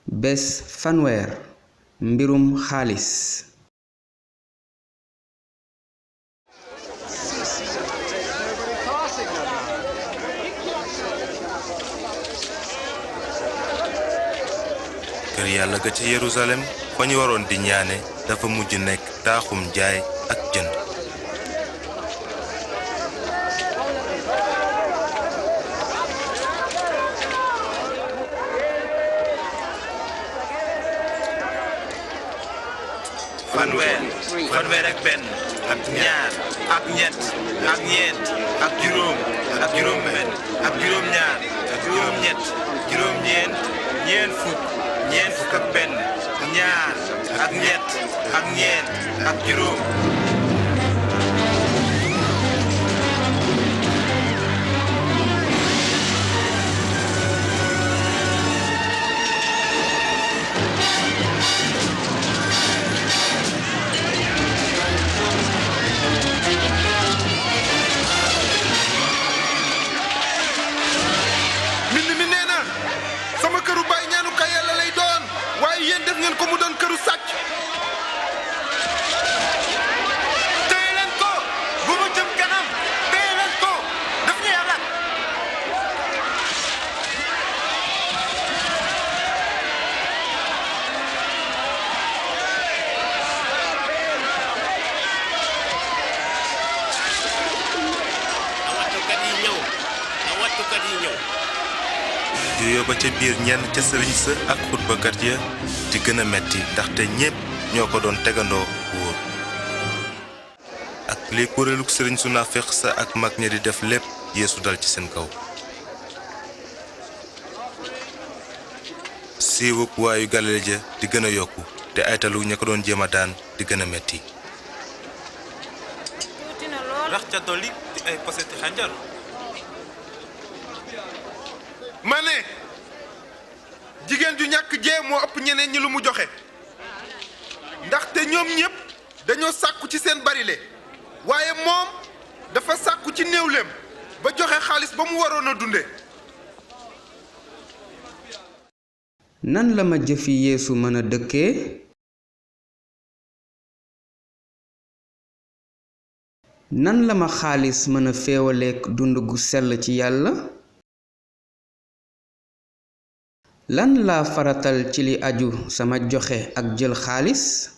bés fanweer mbirum xaalis. kër yàlla ga ca Yerusalem fa ñu waroon di ñaane dafa mujj nekk taaxum jaay ak jënd. fanweer ak benn ak ñaar ak ñett ak ñeent ak juróom ak juróom benn ak juróom ñaar ak juróom ñett juróom ñeent ñeent fukk ak benn ñaar ak ñett ak ñeent ak juróom. sama këru baay ñaanukaay yàlla lay doon waaye yéen def ngeen ko mu doon këru sàcc. téye leen ko bu mu jëm kanam téye leen ko daf ñu yàlla. awatukat yi ñëw. juyoo ba ca biir ñenn ca sëriñ sa ak xutbakat ya di gën a metti ndaxte ñépp ñoo ko doon tegandoo wóor. ak li kuréelug sëriñ su naafeq sa ak mag ña di def lépp Yeesu dal ci seen kaw. siiwug waayu Galile ja di gën a yokku te aytalu ña ko doon jéem a daan di gën a metti. rax ca dolli di ay poseti xànjar. ma ne jigéen ju ñàkk jee moo ëpp ñeneen ñi lu mu joxe ndaxte ñoom ñépp dañoo sàkku ci seen barile waaye moom dafa sàkku ci néewleem ba joxe xaalis ba mu waroon a dunde. nan la ma jëfi Yeesu mën a dëkkee? nan la ma xaalis mën a féewaleek dund gu sell ci yàlla? lan laa faratal ci li aju sama joxe ak jël xaalis?